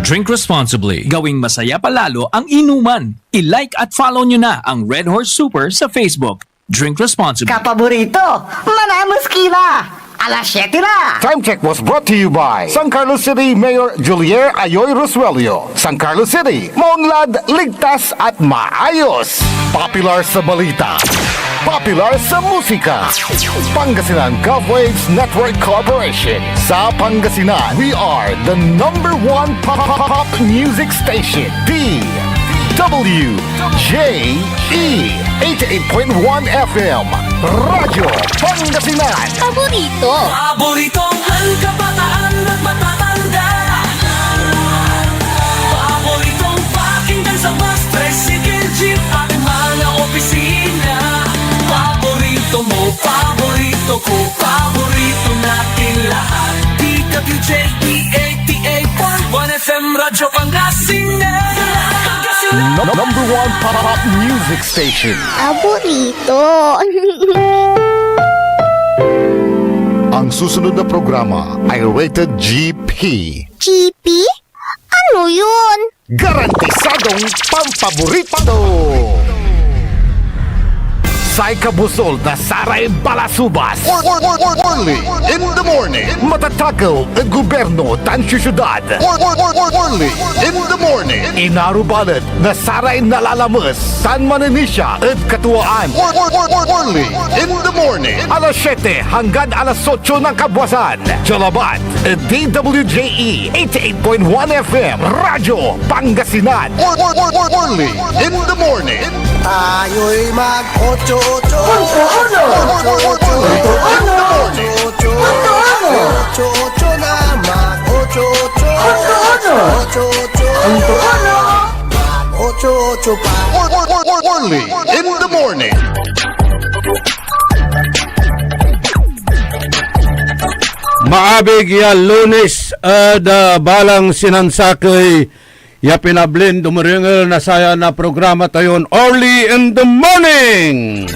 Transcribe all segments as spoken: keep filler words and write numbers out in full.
Drink responsibly. Gawing masaya pa lalo ang inuman. I-like at follow nyo na ang Red Horse Super sa Facebook. Drink responsibly. Kapaborito, manamos kila! Alas siyete na! Time check was brought to you by San Carlos City Mayor Julier Ayoy Rosuelio. San Carlos City, maunlad, ligtas at maayos. Popular sa balita. Popular sa musika. Pangasinan Gov Waves Network Corporation. Sa Pangasinan, we are the number one pop, pop, pop music station. D W J E eighty-eight point one F M. Radyo Pangasinan. Paborito. Paboritong kabataan at matatanda. Paboritong pakinggan sa bus, tricycle, jeep at mga opisina. Paborito mo, paborito ko, paborito natin lahat. D W J E eighty-eight point one F M Radyo Pangasinan. Pangasinan. Number one pop music station. Paborito. Ang susunod na programa ay rated G P. G P? Ano yun? Garantisadong pampaborito! Say kabusol na saray balasubas. Or, or, or, or, Orly in the morning. Matatakew ed gobyerno tan siyudad. Or, or, or, or, Orly in the morning. Inarubalet na saray nalalames tan manenisia ed katuaan. Or, or, or, or, Orly in the morning. Alas siyete hanggan alas otso ng kabuasan. Jalabat, D W J E eighty-eight point one F M, Radyo Pangasinan. Or, or, or, or, Orly in the morning. Tayo'y mag-otso-otso. Punto uno. Punto uno. Punto uno. Punto uno. Otso-otso na mag-otso-otso. Punto uno. Otso-otso. Punto uno. Mag-otso-otso pa. Or, or, or, or, Orly in the morning. Maabig ya Lunes ed, ah, balang sinansakey ya pinablin dumerengel na saya na programa tayon Orly in the Morning.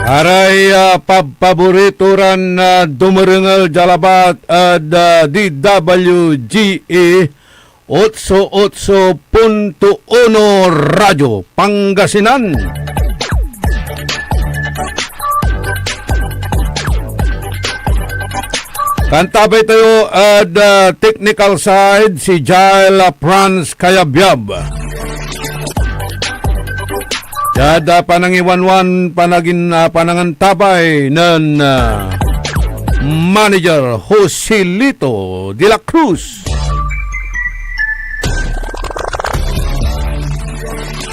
Aray, ah, pab-, paborito ran, ah, dumerengel dia labat ed, ah, D W G E otso otso punto uno Radyo Pangasinan. Kantabay tayo ed, ah, technical side si Jael, ah, Franz Kayabyab. Diad, ah, panangiwanwan, panagin, ah, panangantabay nen, ah, manager Joselito de la Cruz.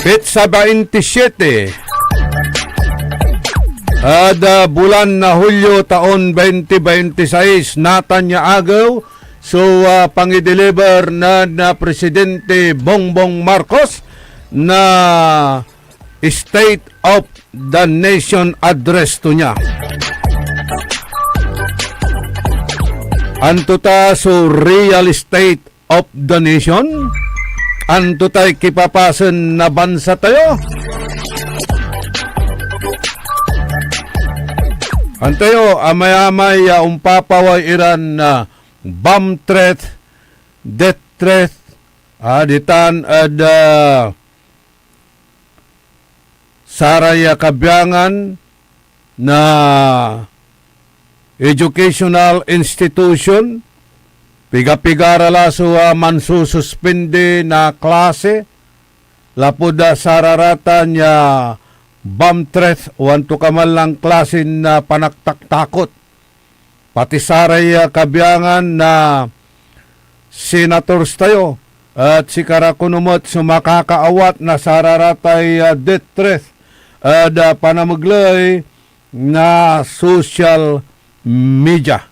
Petsa baintisiyete ed, ah, bulan na Hulyo taon twenty twenty-six, natan ya agew, so, ah, pangideliver na, na Presidente Bongbong Marcos na State of the Nation Address to niya. Anto ta so real estate of the nation? Anto tay kipapasen na bansa tayo? Antayo, amay-amay ya ompapaway iran, ah, bomb threat, death threat, ah, ditan ed, ah, saray, ah, kabiangan na educational institution, piga-pigara la so, ah, mansususpindi na klase, lapud, ah, sararatan ya bomb threat o antokaman lan klasin, ah, panaktaktakot. Pati saray, ah, kabiangan na senators tayo, et sikara kono met so makakaawat na sararatay, ah, death threat ed, ah, panamegley na social media.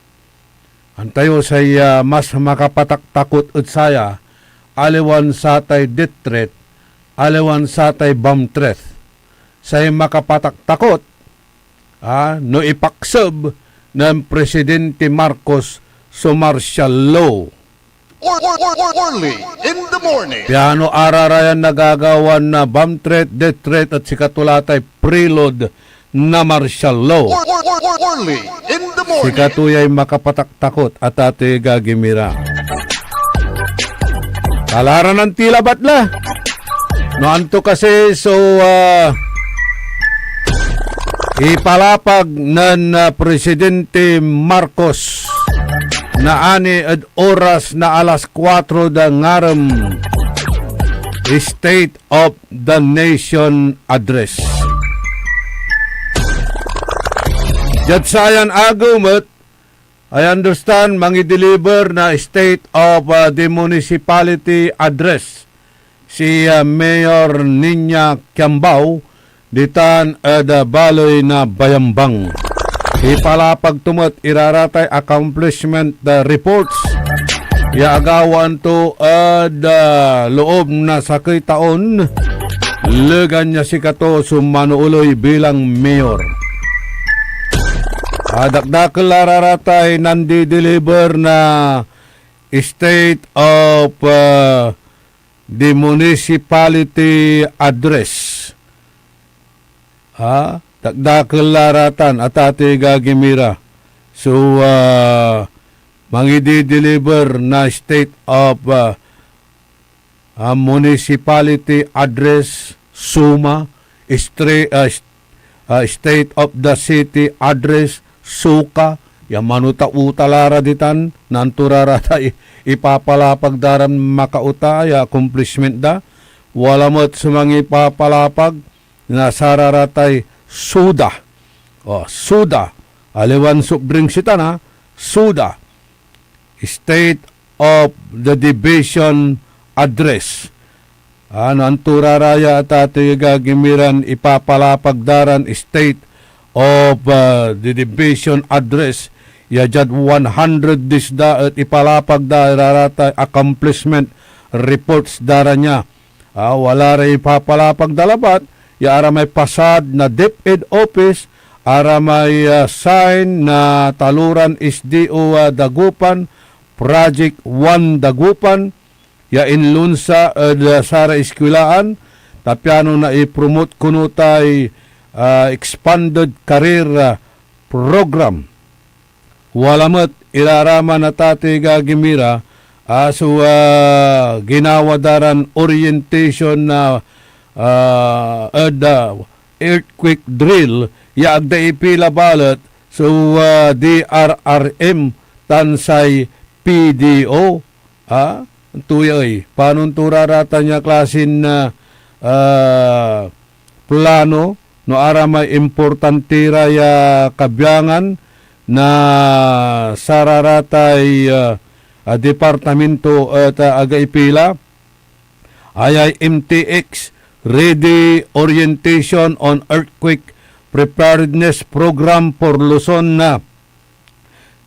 Antayo say, ah, mas makapataktakot ed saya, aliwan satay death threat, aliwan satay bomb threat. Say makapataktakot, ah, no ipakseb nen Presidente Marcos so martial law. Or, or, or, or, Orly in the morning. Piano ararayan nagagawan na bomb threat, death threat, et sikato la tay prelude na martial law. Or, or, or, or, Orly in the morning. Sikato yay makapataktakot, atatoy gagimira. Kalaranan ti labat la. No anto kasi so, ah, ipalapag nen, ah, Presidente Marcos naani ed oras na alas kuatro da ngarem, State of the Nation Address. Diad sayan agew met, I understand, mangideliver na State of, uh, the Municipality Address si, uh, Mayor Niña Kiambao ditan ed, uh, baley na Bayambang. Ipalapag to met iraratay accomplishment, uh, reports ya agawaan to ed, uh, loob na sakey taon, legan ya sikato so manooley bilang mayor. Ah, dakdakel la raratay nandi-deliver na State of, ah, the Municipality Address. Ah, dakdakel la ratan, atatoy gagimira. So, ah, mangidi-deliver na State of, ah, ah, Municipality Address, SOMA, stre-, ah, st-, ah, State of the City Address, SOCA, ya manutauta la ra ditan, nanto ra ra ta i-, ipapalapag da ran makauta ya accomplishment da. Wala met so mangipapalapag na sararatay SODA. O, SODA. Aliwan soft drinks itan, ha? SODA. State of the Division Address. Ah, no anto ra ra ya atatoy gagimiran ipapalapag da ran State of, ah, the Division Address, ya diad one hundred days da et ipalapag da iraratay accomplishment reports da ra nia. Ah, wala ray ipapalapag da labat ya aramay pasad na DepEd office, aramay, ah, sign na taloran S D O, ah, Dagupan, Project One Dagupan, ya inlunsa ed, ah, saray eskwelaan, ta piano naipromote kono tay, ah, expanded career, ah, program. Wala met iraraman na tatay gagimira, ah, so, ah, ginawa da ran orientation na, ah, ed, ah, earthquake drill ya ag da ipila balet so, ah, D R R M tan say P D O. Ah, anto ya ey? Panon to ra ratan ya klasin, ah, ah, plano no aramay importante ra ya kabiangan na sararatay, ah, ah, departamento et, ah, aga ipila? Ayay M T X, Ready Orientation on Earthquake Preparedness Program for Luzon na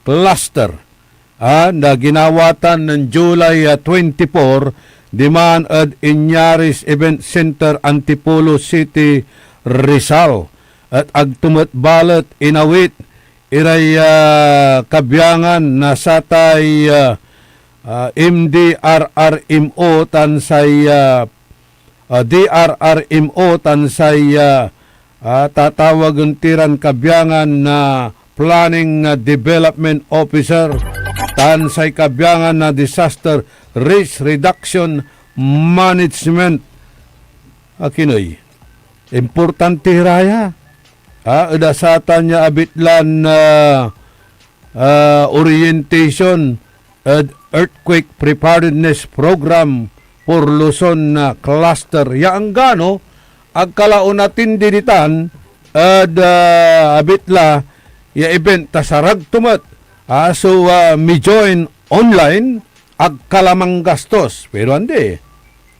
cluster, ah, na ginawatan nen July, ah, twenty-four, diman ed Iñares Event Center, Antipolo City, Rizal. Et ag to met balet inawit iray, ah, kabiangan na satay, ah, ah, M D R R M O tan say, ah, ah, D R R M O tan say, ah, ah, tatawagen ti ran kabiangan na Planning, ah, Development Officer tan say kabiangan na Disaster Risk Reduction Management. Akin ey, importante ra ya. Ah, ed satan ya abitlan, ah, ah, orientation ed Earthquake Preparedness Program for Luzon na cluster. Ya anggano, ag ka la onatindi ditan ed, ah, abitla ya event ta sarag to met, ah, so, ah, mi-join online, ag ka la manggastos. Pero andi,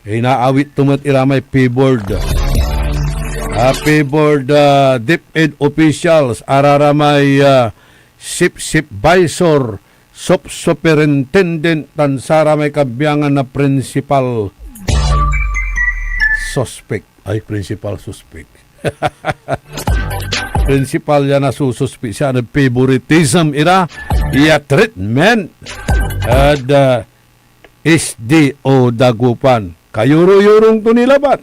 inaawit to met ira may favored, ah, favored, ah, DepEd officials, araramay, ah, sip-, supervisor, sub-, superintendent, tan saramay kabiangan na principal suspect. Ay, principal suspect. Principal ya nasususpisian ed favoritism ira ya treatment ed, ah, S D O Dagupan. Kayuro-yurong to ni labat.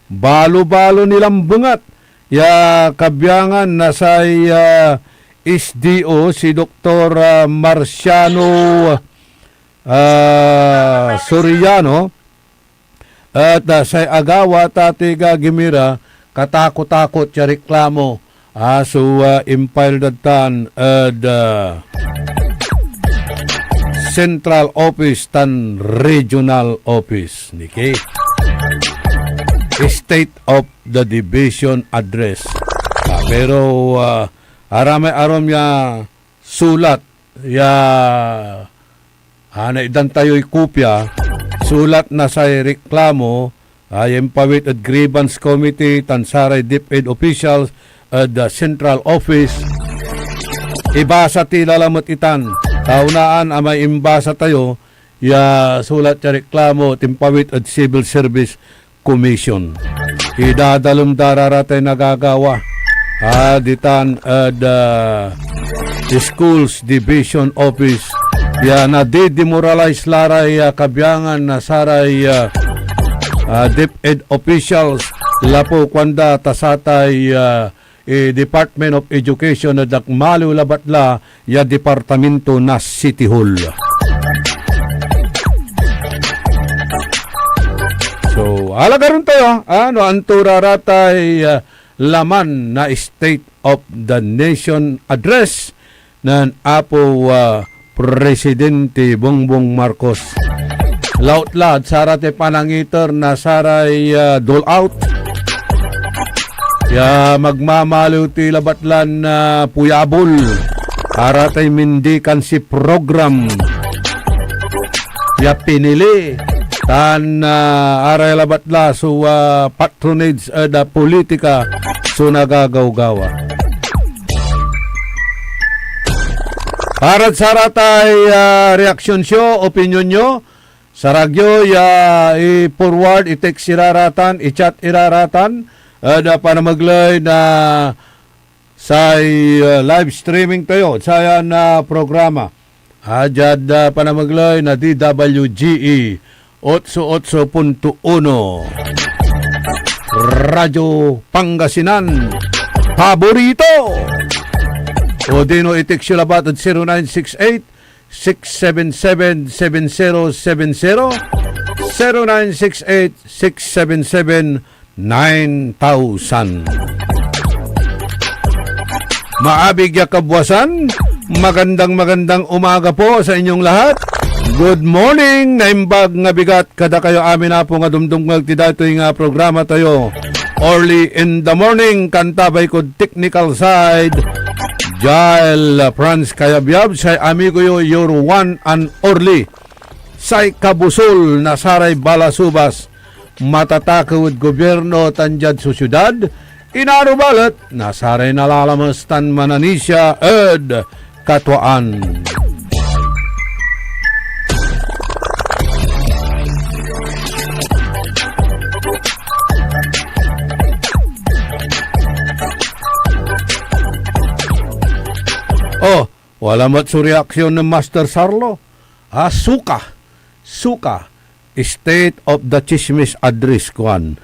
Balo-balo ni lambengat. ya kabiangan na say, ah, S D O, si Doktor, ah, Marciano, ah, Soriano, et, ah, say agawa, tatiga gimira, katakot-takot ya reklamo, ah, so, ah, impile da tan ed, ah, central office tan regional office. Niki. State of the Division Address. Ah, pero, ah, aramay arum ya sulat ya, ah, naitdan tayoy kopia, sulat na say reklamo, ah, ya impawit ed grievance committee tan saray DepEd officials ed, ah, central office. Ibasa ti lalamet itan. Kaunaan a may imbasa tayo ya sulat ya reklamo et impawit ed Civil Service Commission. Idadalem da ra ratay nagagawa, ah, ditan ed, ah, Schools Division Office ya nadidemoralize la ray, ah, kabiangan na saray, ah, ah, DepEd officials lapu kuanda ta satay, ah, eh, Department of Education et nagmaliw labat la ya departamento na City Hall. So, alagaren tayo, ah, no anto ra ratay, ah, laman na State of the Nation Address nen Apo, ah, Presidente Bongbong Marcos. Laut lad saratay panangiter na saray, ah, dole out ya magmamaliw ti labat lan, ah, puyabol. Aratay Mendicancy Program ya pinili tan, ah, aray labat la so, ah, patronage ed, ah, politika so nagagawgawa. Parad saratay, ah, reaksyon yo, opinyon yo, sarag yo ya i-forward, i-text ira ratan, i-chat ira ratan, ed, ah, panamegley na say, ah, live streaming tayo, sayan, ah, programa. Ah, diad, ah, panamegley na D W G E otso otso punto uno. Radyo Pangasinan, paborito. Odino i-text yo labat ed zero nine six eight, six seven seven, seven zero seven zero, zero nine six eight, six seven seven, nine thousand. Maabig ya kabuasan, magandang, magandang umaga po sa inyong lahat. Good morning, naimbag nga bigat kadakayo amin, Apo, nga dumdumngeg ti daytoy nga programa tayo, Early in the Morning. Kantabay kod technical side, Jael Franz Kayabyab, say amigo yo, your one and only, say kabusol na saray balasubas, matatakew ed gobyerno tan diad sosyedad, inaro balet na saray nalalames tan mananisia ed katwaan. Oh, wala met so reaksyon nen Master Sarlo. Ah, suka. Suka. State of the Chismis Address, kuan.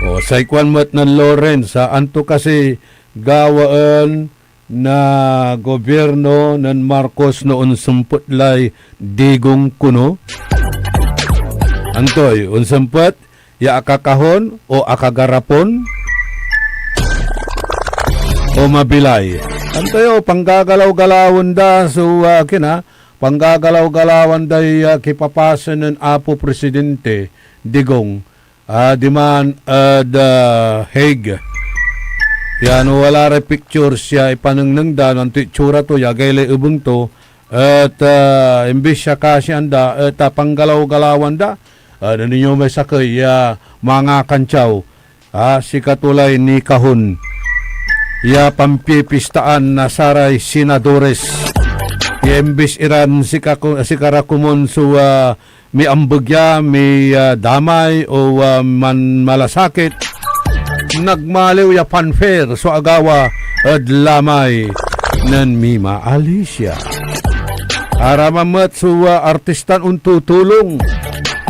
O, say kuan met nen Lawrence, ha? Anto kasi gawaen na gobyerno nen Marcos no onsempet lay Digong kono? Antoy onsempet ya akakahon o akagarapon o mabilay? Antoy, o, panggagalaw-galawan da so, ah, kina, panggagalaw-galawan day, ah, kipapasen nen Apo Presidente Digong, ah, diman ed, ah, Hague. Ya no wala ray pictures ya ipanengneng da, no anto itsura to, ya agay lay ebeng to, et, ah, imbis ya kasian da, et, ah, panggalaw-galawan da. Ah, nen inyo may sakey ya mangakantyaw, ah, sikato lay nikahon ya pampipistaan na saray senadores. Ya imbis iran sikako-, sikara komon so, ah, miambeg ya, mi, ah, damay o, ah, manmalasakit, nagmaliw ya fanfare so agawa ed lamay nen Mima Alicia. Araman met so, ah, artistan ontutulong,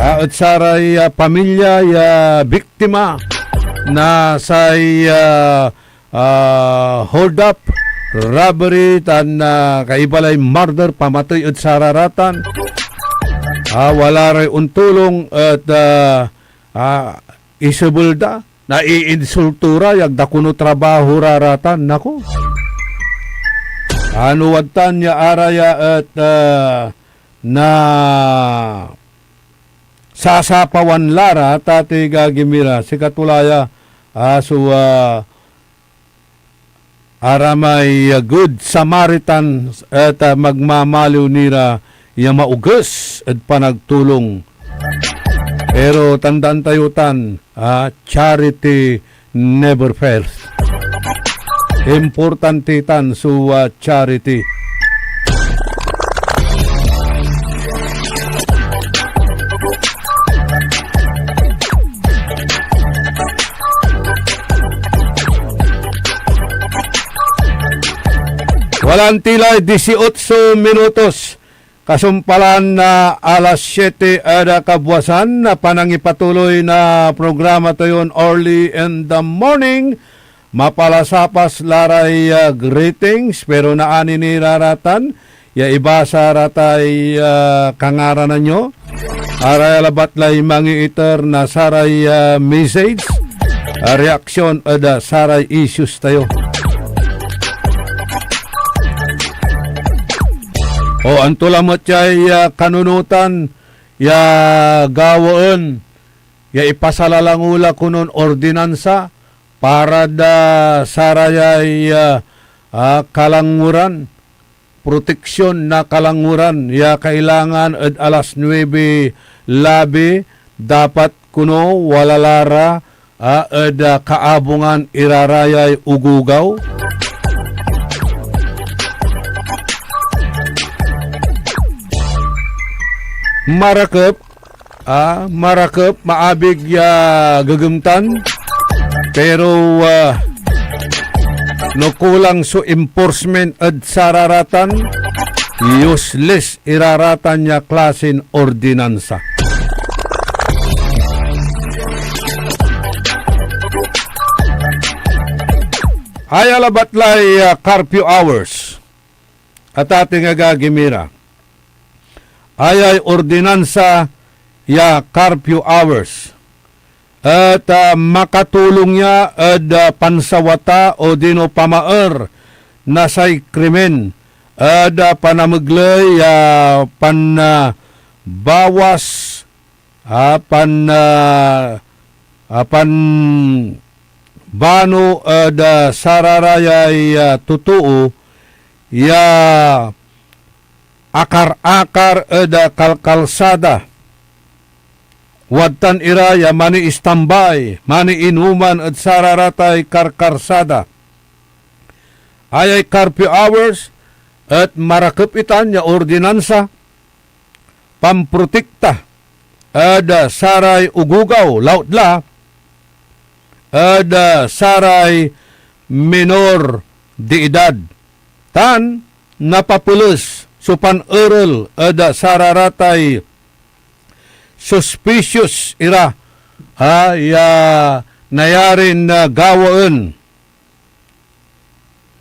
ah, ed saray, ah, pamilya ya biktima na say, ah, ah, hold up, robbery, tan, ah, kaiba lay murder, pamatey ed sararatan. Ah, wala ray ontulong et, ah, ah, isebel da, naiinsulto ra, yag da kono trabaho ra ratan. Nako. Ano wadtan ya ara ya et, ah, na sasapawan la ra, ta ti gagimira, sikato la ya, ah, so, ah, aramay, ah, Good Samaritan et, ah, magmamaliw ni ra ya maoges ed panagtulong. Pero tandaan tayo tan, ah, charity never fails. Importante tan so, ah, charity. Walang tilay dieciocho minutos. Kasumpalan na alas siete ed kabuasan na panangipatuloy na programa tayon Early in the Morning. Mapalasapas la ray, ah, greetings, pero naani ni ra ratan ya ibasa ra tay, ah, kangaranan yo. Araya labat lay mangiiter na saray, ah, message, ah, reaksyon ed, ah, saray issues tayo. O anto lamet yay, ah, kanunotan ya gawaen ya ipasalalango la konon ordinansa para da sarayay, ah, ah, kalanguran, proteksyon na kalanguran ya kailangan ed alas nuebe labi, dapat kono wala la ra, ah, ed, ah, kaabungan irarayay ogogaw? Marakep, ah, marakep, maabig ya gegemtan. Pero, ah, no kulang so enforcement ed sararatan, useless iraratan ya klasin ordinansa. Aya labat lay, ah, curfew hours. Atateng agagi mi ra, ayay ordinansa ya curfew hours et, ah, makatulong ya ed, ah, pansawata odino pamaer na say krimen ed, ah, panamegley ya pan, ah, bawas, ah, pan, ah, ah, panbano ed, ah, sararayay, ah, totoo ya akar-akar ed, ah, kalkalsada. Wadtan ira ya maniistambay, maniinuman ed sararatay karkarsada. Ayay curfew hours et marakep itan ya ordinansa pamprotekta ed, ah, saray ogogaw, laut la ed, ah, saray minor de edad, tan napapeles so panerel ed, ah, sararatay suspicious ira, ha, ya nayarin, ah, gawaen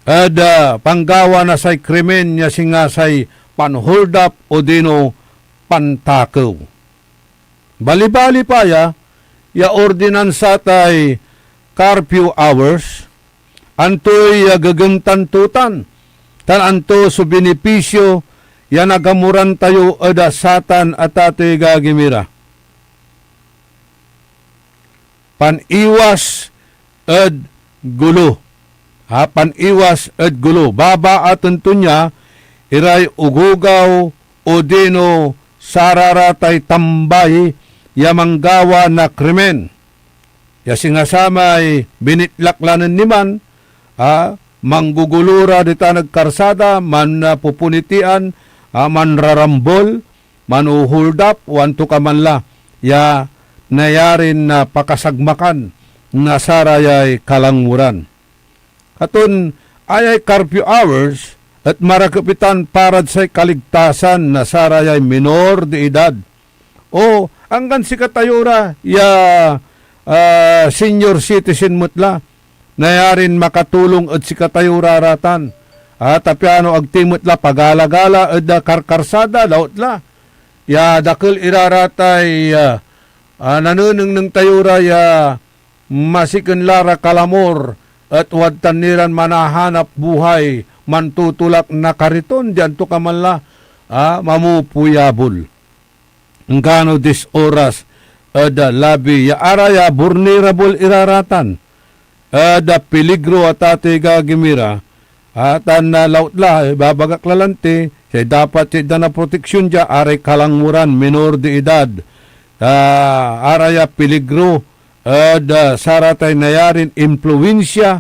ed, ah, panggawa na say krimen ya singa say panholdap odino pantakew. Balibali pa ya, ya ordinansa tay curfew hours, antoy, ah, gegemtan to tan, tan anto so benepisyo ya nagamuran tayo ed, ah, satan a tatey gagimira? Paniwas ed gulo. Ha, paniwas ed gulo. Babaaten to nia iray ogogaw odino sararatay tambay ya manggawa na krimen, ya singa samay binitlak la nen niman, a, manggugulo ra ditan ed karsada, manpupunitian, a, manrarambol, manoholdap, o antokaman la ya nayarin, a, pakasagmakan na sarayay kalanguran. Katon ayay curfew hours et marakep itan parad say kaligtasan na sarayay minor de edad. O, anggan sikatayo ra ya, ah, senior citizen met la, nayarin makatulong ed sikatayo ra ratan. Ah, ta piano ag ti met la pagalagala ed, ah, karkarsada, laut la ya dakel ira ratay, ah, ah, nanenengneng tayo ra ya masiken la ra kalamor, et wadtan ni ran manahanap buhay, mantutulak na kariton, diad antokaman la, ah, mamupuyabol. Anggano dis oras ed labi ya ara ya vulnerable ira ratan ed peligro, a tatey gagimira, a, tan, ah, laut la, ibabagak la lanti, say dapat itdan a proteksyon dia, aray kalangweran, minor de edad, ah, ara ya peligro ed, ah, saratay nayarin impluensia,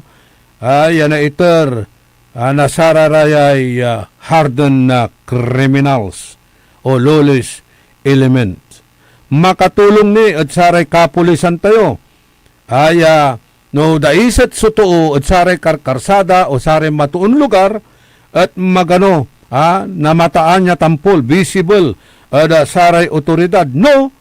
ah, ya naiter, ah, na sararayay, ah, hardened a criminals o lawless element. Makatulong ni ed saray kapulisan tayo, ay, ah, no daiset so too ed saray karkarsada o saray matoon lugar, et magano, ah, namataan ya tampol, visible ed, ah, saray otoridad, no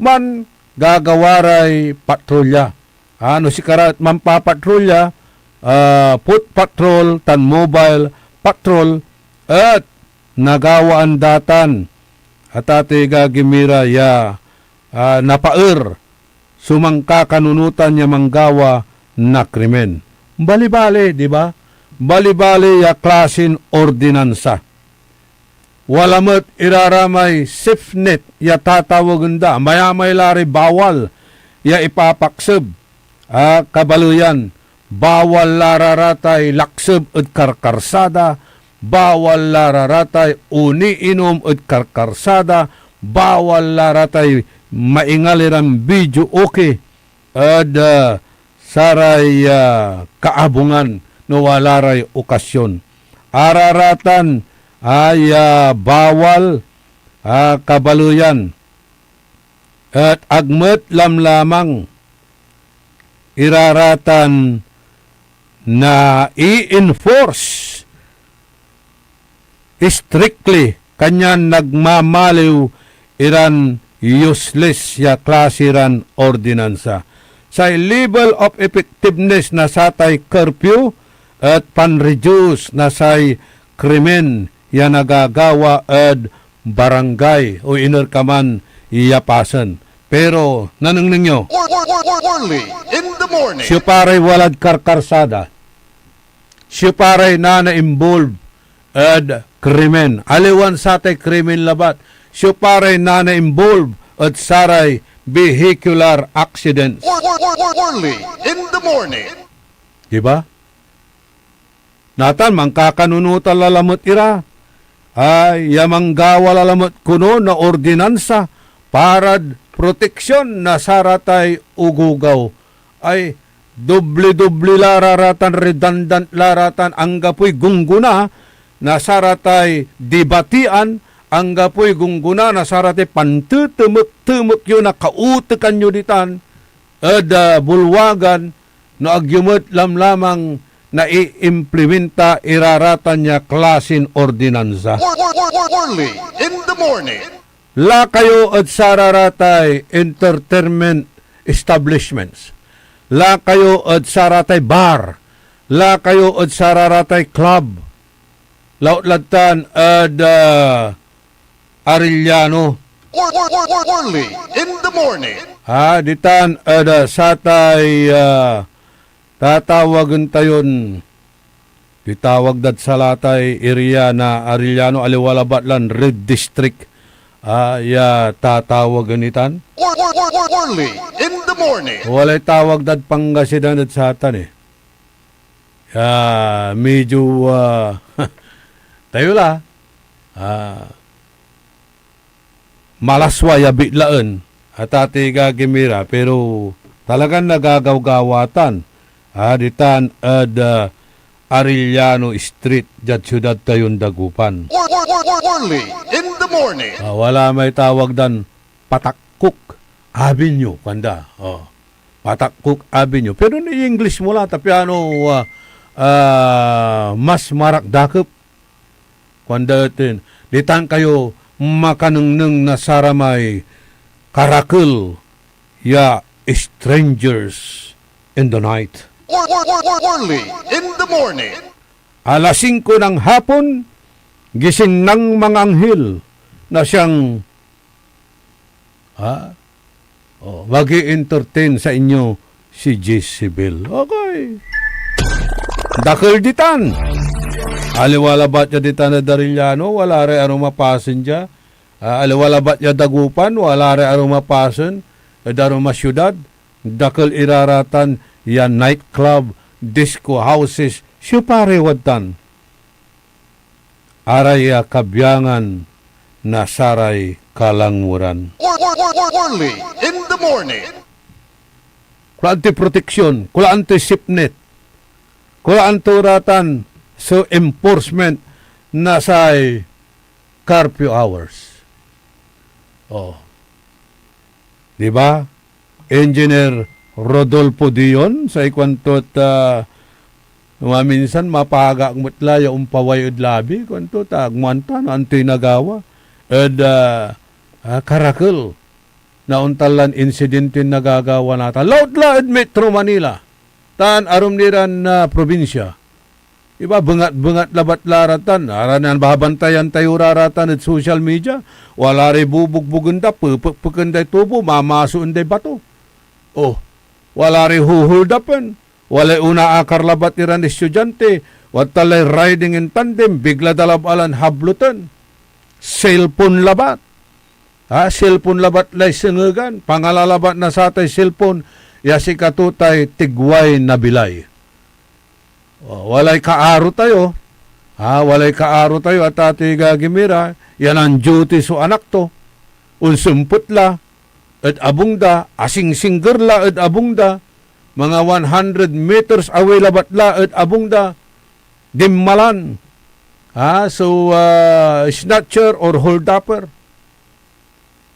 man gagawa ray patrolya. Ah, no sikara et manpapatrolya, ah, foot patrol tan mobile patrol, et nagawaan da tan, a tatey gagimira, ya, ah, napaer so mankakanunotan ya manggawa na krimen. Balibali, di ba? Balibali ya klasin ordinansa. Wala met iraramay safenet ya tatawagen da. Mayamay la ray bawal ya ipapakseb, a, kabaleyan. Bawal la ra ratay lakseb ed karkarsada, bawal la ra ratay oniinom ed karkarsada, bawal la ratay maingal iran videoke ed, ah, saray, ah, kaabungan no wala ray okasyon. Ara ratan, ah, ya bawal, ah, kabaleyan, et ag met lamlamang ira ratan nai-enforce strictly, kanyan nagmamaliw iran useless ya klase ran ordinansa. Say level of effectiveness na satay curfew et pan-reduce na say krimen ya nagagawa ed barangay o iner ka man ya pasen. Pero nanengneng yo, Early in the morning. Siopa ray walad karkarsada? Siopa ray nana-involve ed krimen? Aliwan satay krimen labat, siopa ray nana-involve ed saray vehicular accidents? Early in the morning. Di ba? Natan, mankakanunotan la lamet ira, ay, ya manggawa la lamet kono na ordinansa parad proteksyon na saratay ogogaw. Ay, doble-doble la ra ratan, redundant la ratan, anggapoy gunggona na saratay debatian, anggapoy gunggona na saratay pantetemek-temek yo na kautekan yo ditan ed, ah, bulwagan, no ag yo met lamlamang naiimplimenta ira ratan ya klasin ordinansa. Early in the morning. La kayo ed sararatay entertainment establishments. La kayo ed saratay bar. La kayo ed sararatay club. Laut lad tan ed, ah, Arellano. Early in the morning. Ah, ditan ed, ah, satay, ah, tatawagen tayon, itawag dad saratay area na Arellano, aliwa labat lan Red District, ah, ya tatawagen itan. Early in the morning. Walay tawag dad Pangasinan ed satan eh. Ah, medyo, ah, tayo la. Ah, malaswa ya bitlaen, a tatey gagimira, pero talagan nagagawgawatan, ah, ditan ed, ah, Arellano Street, diad siudad tayon Dagupan. Early in the morning. Ah, wala may tawag dan Patakuk Avenue, kuanda. Oh. Patakuk Avenue. Pero ni English mo la, ta piano, ah, ah, mas marakdakep. Kuanda eten, "Ditan kayo makanengneng na saramay karakel ya Strangers in the Night." Early in the morning. Alas singko ng hapon, gising ng mga anghel na siyang, ha? Oh, magi-entertain sa inyo si Jezebel. Okay. Dakel ditan. Aliwa labat ya ditan ed Arellano, wala ray arum a pasen dia. Ah, aliwa labat ya Dagupan, wala ray arum a pasen ed arum a siudad. Dakel ira ratan ya nightclub, disco houses, siopa ray wadtan? Aray, ah, kabiangan na saray kalangweran. Early in the morning. Kulaan toy proteksyon, kulaan toy safenet, kulaan to ratan so enforcement na say curfew hours. Oh. Di ba? Engineer Rodolfo Dion, say kuanto ta, maminsan mapaga ak met la ya ompaway ed labi, kuanto ta, agmo anta no antoy nagawa ed, ah, ah, karakel na ontan lan insidente nagagawa natan. Laut la ed Metro Manila, tan arum ni ran, ah, probinsia. Iba, bengat-bengat labat la ratan. Aran yan, babantayan tayo ra ratan ed social media. Wala ray bubugbugen da, pepekpeken day tubo, mamasoen day bato. Oh, wala ray huhuldapen. Walay onaakar labat iran estudiante. Wadtan lay riding in tandem, bigla da labat lan habloten. Cellphone labat. Ha, cellphone labat lay sengegan. Pangalalabat na satay cellphone ya sikato tay tigway na bilay. O, walay kaaro tayo. Ha, walay kaaro tayo, a tati gagimira, ya nan-duty so anak to. Onsempet la ed abung da, asingsingger la ed abung da, mga one hundred meters away labat la ed abung da, dinmalan. Ha, so, ah, snatcher or holdupper.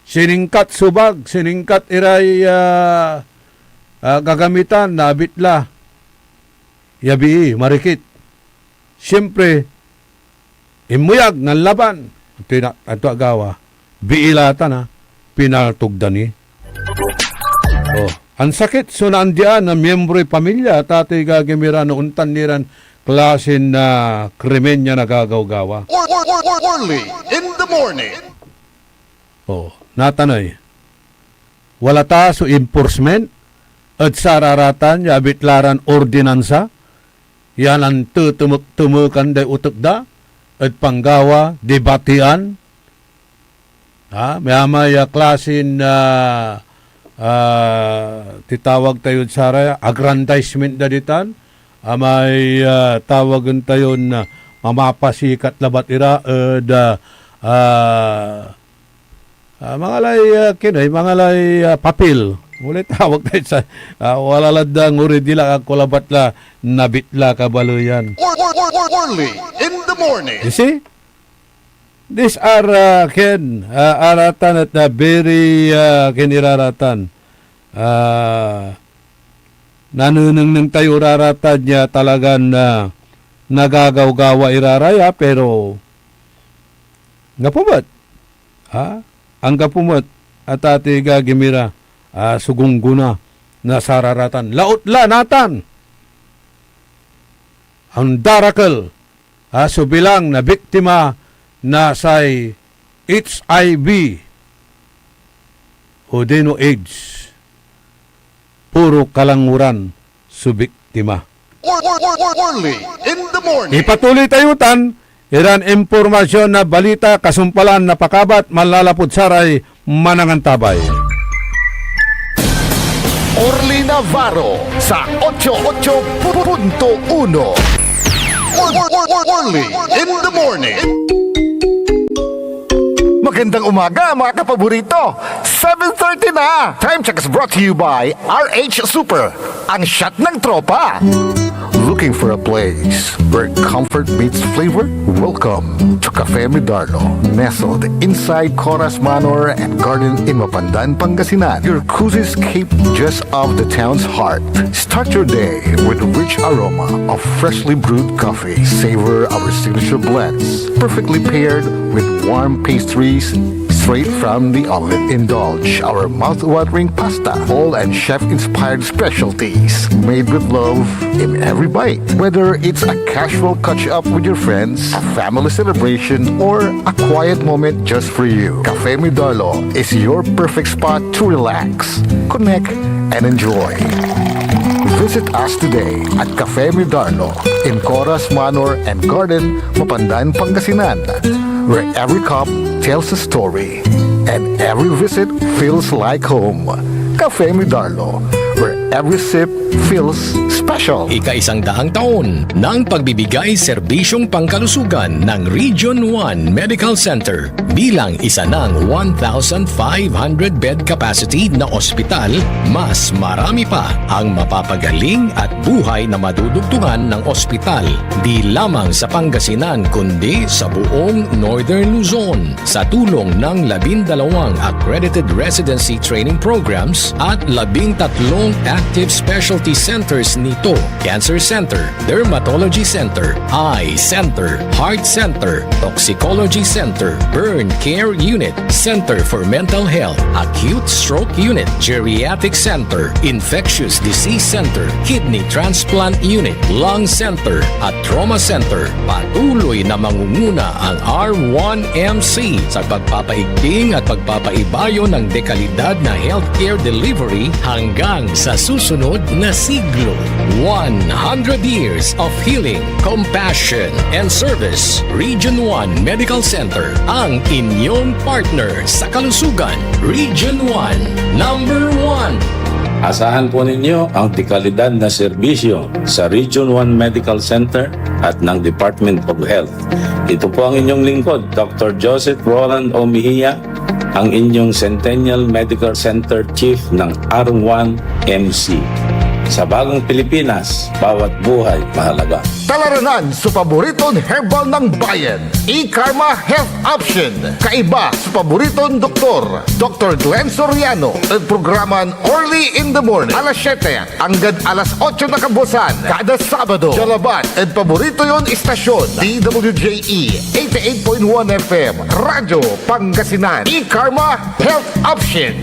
Siningkat so bag, siningkat iray, ah, ah, gagamitan na abit la ya bii, marikit. Siyempre, inmeyag, nanlaban. Antoy na-, anto agawa? Bii la tan, ah, pinaltog da ni. Oh, ansakit so naandian na miyembroy pamilya, a tati gagimira, no ontan ni ran klasin, ah, krimen ya nagagawgawa. Early in the morning. Oh, natan ey. Wala ta so enforcement ed sararatan ya abit la ran ordinansa ya nantetemek-temekan day otek da ed panggawa, debatian. Ha? May amay, ah, klasin, ah, ah, titawag tayod saray aggrandizement da ditan. Amay, ah, tawagen tayon, ah, mamapasikat labat ira ed, ah, ah, Ah, mangalay, ah, kinoy, mangalay, ah, papel. Walay tawag tayo sa, ah, wala la da nguri di la, ah, kolabat la, nabit la, kabaleyan. Early in the morning. You see? These are, ah, ken, ah, aratan et, ah, very, ah, ken iraratan. Ah, nanenengneng tayo raratan ya talagan, ah, nagagawgawa iraraya, pero, napumet. Ha? Anggapo met, a tati gagimira, ah, so gunggona na sararatan. Laut la natan! Andarakel, ah, so bilang na biktima na say H I V o dino AIDS. Puro kalanguran so biktima. Early in the morning. Ipatuloy tayo tan iran impormasyon na balita, kasumpalan na pakabat manlalapud saray manangantabay. Orly Navarro sa ocho ocho punto uno. Early in the morning. Magandang umaga, mga kapaborito. Seven thirty na. Time check is brought to you by R H Super, ang shot ng tropa. Look Looking for a place where comfort meets flavor? Welcome to Cafe Midarlo, nestled inside Coras Manor and Garden in Mapandan, Pangasinan. Your cozy escape just off the town's heart. Start your day with rich aroma of freshly brewed coffee. Savor our signature blends, perfectly paired with warm pastries straight from the oven. Indulge our mouth-watering pasta, bowl and chef-inspired specialties, made with love in every bite. Whether it's a casual catch-up with your friends, a family celebration, or a quiet moment just for you, Cafe Midarlo is your perfect spot to relax, connect, and enjoy. Visit us today at Cafe Midarlo in Coras Manor and Garden, Mapandan, Pangasinan, where every cup tells a story and every visit feels like home. Cafe Midarlo, where every sip feels special. Ika-isang daang taon ng pagbibigay serbisyong pangkalusugan ng Region one Medical Center. Bilang isa ng one thousand five hundred bed capacity na ospital, mas marami pa ang mapapagaling at buhay na madudugtungan ng ospital, di lamang sa Pangasinan kundi sa buong Northern Luzon. Sa tulong ng labindalawang accredited residency training programs at labintatlong active specialty centers nito, Cancer Center, Dermatology Center, Eye Center, Heart Center, Toxicology Center, Burn Care Unit, Center for Mental Health, Acute Stroke Unit, Geriatric Center, Infectious Disease Center, Kidney Transplant Unit, Lung Center, at Trauma Center. Patuloy na mangunguna ang R one M C sa pagpapaigting at pagpapaibayo ng dekalidad na healthcare delivery hanggang sa susunod na siglo. One hundred years of healing, compassion, and service. Region one Medical Center, ang inyong partner sa kalusugan. Region one, number one. Asahan po ninyo ang dekalidad na serbisyo sa Region one Medical Center at ng Department of Health. Ito po ang inyong lingkod, Doctor Joseph Roland O. Mejia, ang inyong Centennial Medical Center Chief ng R one M C. Sa bagong Pilipinas, bawat buhay mahalaga. Talaranan so paboriton herbal ng bayan, E-Karma Health Option. Kaiba so paboriton doktor, Doctor Glenn Soriano, ed programan Early in the Morning, alas siyete anggad alas otso na kabuasan, kada Sabado. Dia labat ed paborito yon istasyon, D W J E eighty-eight point one F M, Radyo Pangasinan. E-Karma Health Option.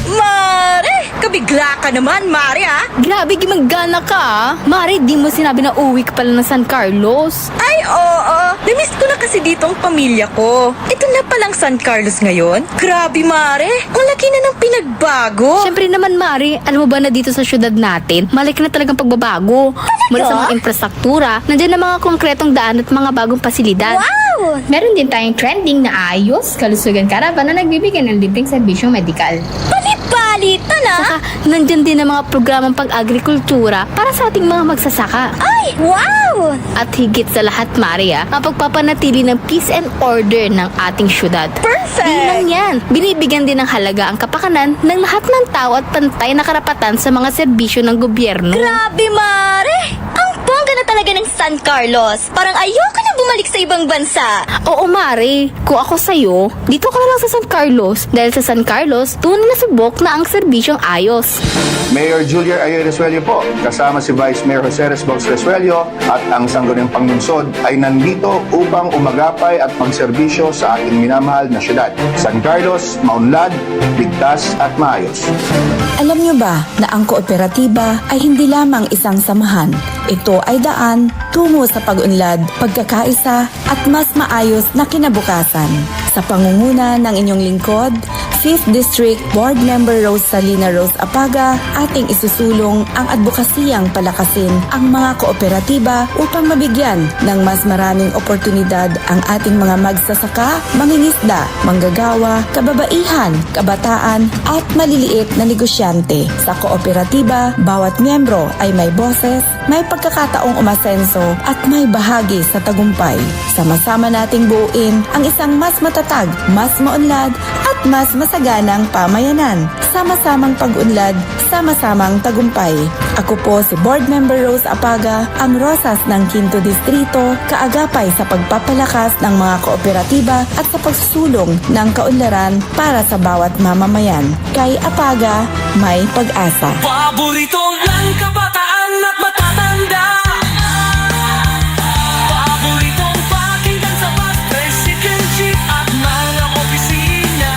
Mare! Kabigla ka naman, Mare, ah! Grabe, gimanggana ka, ah! Mare, di mo sinabi na uwi ka pala ng San Carlos. Ay, oo. Namiss ko na kasi dito ang pamilya ko. Ito na palang San Carlos ngayon. Grabe, Mare. Ang laki na ng pinagbago. Siyempre naman, Mare. Alam mo ba na dito sa syudad natin, malaki na talagang pagbabago. Talaga? Mula sa mga infrastruktura, nandiyan na mga konkretong daan at mga bagong pasilidad. Wow! Meron din tayong trending na Ayos Kalusugan Caravan na nagbibigay ng libreng serbisyong medikal. Palit-palitan, ah! Saka, nandiyan din ang mga programang pag-agrikultura para sa ating mga magsasaka. Ay, wow! At higit sa lahat, Mare, ah, ang pagpapanatili ng peace and order ng ating syudad. Perfect! Di lang yan, binibigyan din ng halaga ang kapakanan ng lahat ng tao at pantay na karapatan sa mga serbisyo ng gobyerno. Grabe, Mare! Ang bongga na talaga ng San Carlos! Parang ayoko na bumalik sa ibang bansa! Oo, Mare. Kung ako sa'yo, dito ka na lang sa San Carlos, dahil sa San Carlos, tunay na subok na ang serbisyong ayos. Mayor Julier Ayoy Resuello po, kasama si Vice Mayor Jose Resbox Resuello at ang sangguniang panlungsod ay nandito upang umagapay at magserbisyo sa ating minamahal na syudad. San Carlos, maunlad, ligtas at maayos. Alam nyo ba na ang kooperatiba ay hindi lamang isang samahan? Ito ay daan tungo sa pag-unlad, pagkakaisa, at mas maayos na kinabukasan. Sa pangunguna ng inyong lingkod, Fifth District Board Member Rose Salina Rose Apaga, ating isusulong ang adbokasiyang palakasin ang mga kooperatiba upang mabigyan ng mas maraming oportunidad ang ating mga magsasaka, mangingisda, manggagawa, kababaihan, kabataan, at maliliit na negosyante. Sa kooperatiba, bawat miyembro ay may boses, may pagkakataong umasenso at may bahagi sa tagumpay. Sama-sama nating buuin ang isang mas matatag, mas maunlad, at Mas masaganang pamayanan. Sama-samang pag-unlad, sama-samang tagumpay. Ako po si Board Member Rose Apaga, ang Rosas ng Quinto Distrito, kaagapay sa pagpapalakas ng mga kooperatiba at sa pagsusulong ng kaunlaran para sa bawat mamamayan. Kay Apaga, may pag-asa. Paborito ng kabataan at matatanda. Paboritong pakinggan sa bus, tricycle, jeep at mga opisina.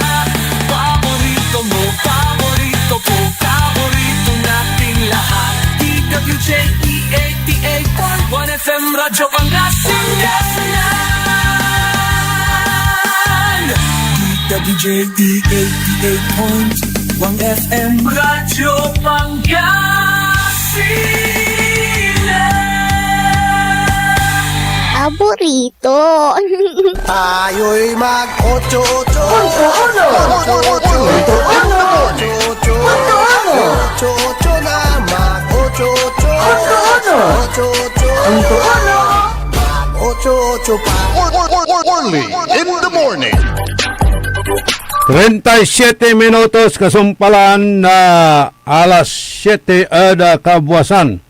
Paborito mo, paborito ko, paborito nating lahat. D W J E eighty-eight point one F M Radyo Pangasinan. D W J E eighty-eight point one F M Radyo Pangasinan. Paborito. Tayo'y mag-ocho-ocho. Punto uno. Punto uno. Punto uno. Ocho-ocho. Punto uno. Ocho-ocho na mag-ocho-ocho. Punto uno. Ocho-ocho. Punto uno. Mag-ocho-ocho pa. Early in the morning. Treinta y siete minutos kasumpalan na alas siete ed, ah, kabwasan.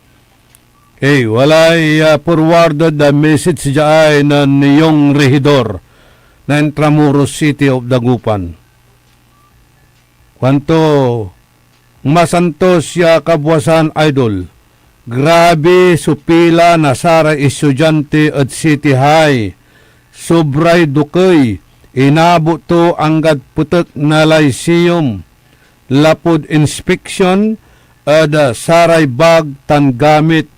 Okay, walay, ah, forwarded, ah, message diay nen Yong Regidor na Intramuros City of Dagupan. Kuanto, "Masantos ya kabwasan, Idol. Grabe so pila na saray estudiante ed City High. Sobray dokey, inabot to anggad petek na Lyceum. Lapud inspeksyon ed, ah, saray bag tan gamit,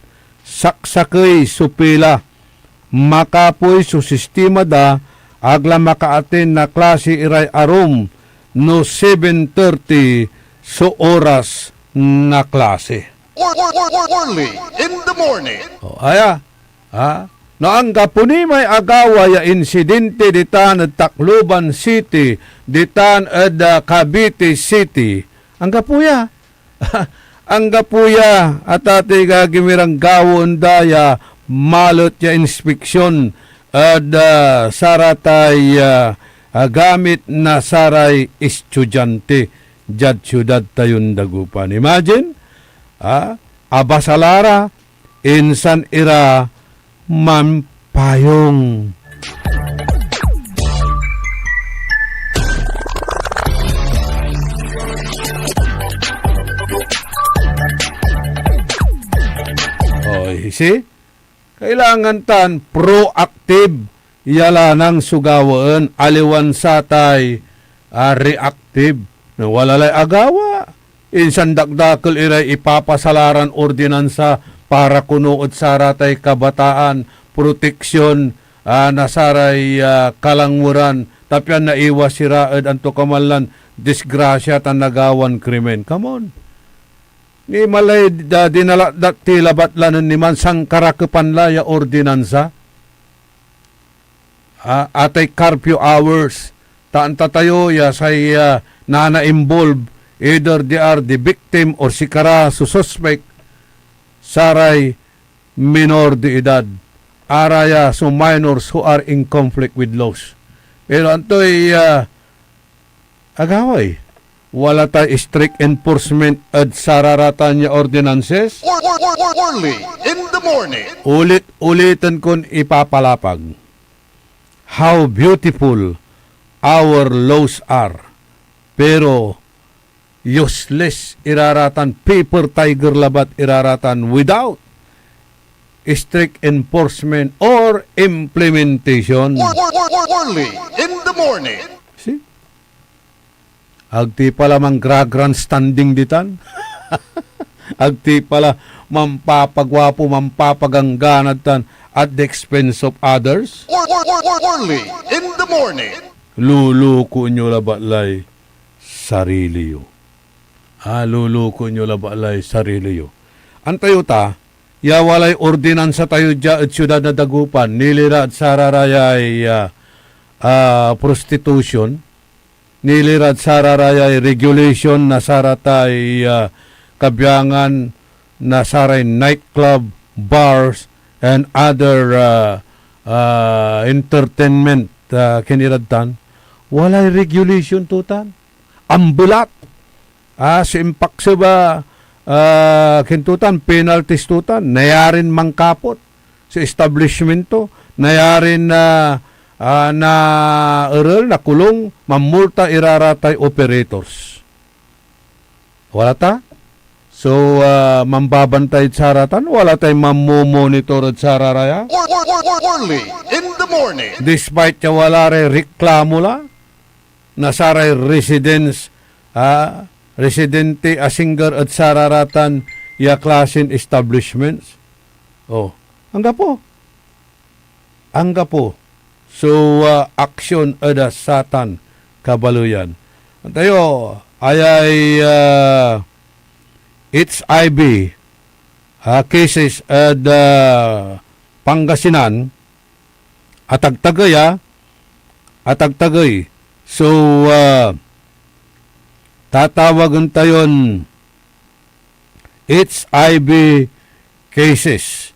saksakey so pila. Makapoy so sistema da, ag la maka-attend na klase iray arum no seven thirty so oras na klase." Early in the morning. O, aya, ha? No anggapo ni may agawa ya insidente ditan ed Tacloban City, ditan ed, ah, Cavite City, anggapo ya. Anggapo ya, atatiy agagi mi ran gawaen da ya malet ya inspeksyon ed, ah, saratay, ah, ah, gamit na saray estudiante diad siudad tayon Dagupan. Imagine, ah, abasa la ra, insan ira manpayong. Oy, see? Kailangan tan proactive ya lanang so gawaen, aliwan satay, ah, reactive. No wala lay agawa, insan dakdakel iray ipapasalaran ordinansa para kono ed saratay kabataan, proteksyon, ah, na saray, ah, kalangweran, ta pian naiwas ira ed antokaman lan disgrasya tan nagawan krimen. Come on. Ni malay da, dinala da ti labat la nen niman sankarakepan la ya ordinansa. Ah, atay curfew hours. Ta anta tayo ya say, ah, nana-involve, either they are the victim or sikara so suspect, saray minor de edad. Araya so minors who are in conflict with laws. Pero antoy, ah, agaway? Wala tay strict enforcement ed sararatan ya ordinances? Early in the morning. Ulit-uliten kon ipapalapag. How beautiful our laws are. Pero useless iraratan, paper tiger labat iraratan without strict enforcement or implementation. Early in the morning. See? Ag ti pala manggra-grandstanding ditan. Ag ti pala mampapagwapo, mampapaganggana tan at the expense of others. Early in the morning. Lulukoen yo labat lay sarili yo. Ah, lulukoen yo labat lay sarili yo. Antayo ta, ya walay ordinansa tayo dia ed siudad na Dagupan, nilirad sararayay, ah, ah, prostitution, nilirad sararayay regulation na saratay, ah, kabiangan na saray nightclub, bars, and other, ah, ah, entertainment, ah, kinirad tan. Walay regulation to tan. Ambelat. Ah, so impakseb a, ah, kintutan, penalties to tan, nayarin mangkapot so establishment to, nayarin, ah, ah, naerel, nakulong, mamulta ira ratay operators. Wala ta? So, ah, mambabantay ed saratan, wala tay mamomonitor ed sararaya? Or, or, or, or, early in the morning. Despite ya wala ray reklamo la, na saray residents, ah, residente a singger ed sararatan ya klasin establishments. Oh, anggapo. Anggapo so, ah, aksyon ed, ah, satan kabaleyan. Tayo, ayay, ah, H I V, ah, cases ed, ah, Pangasinan, atagtagey, ah, atagtagey. So, ah, tatawagen tayon H I V cases.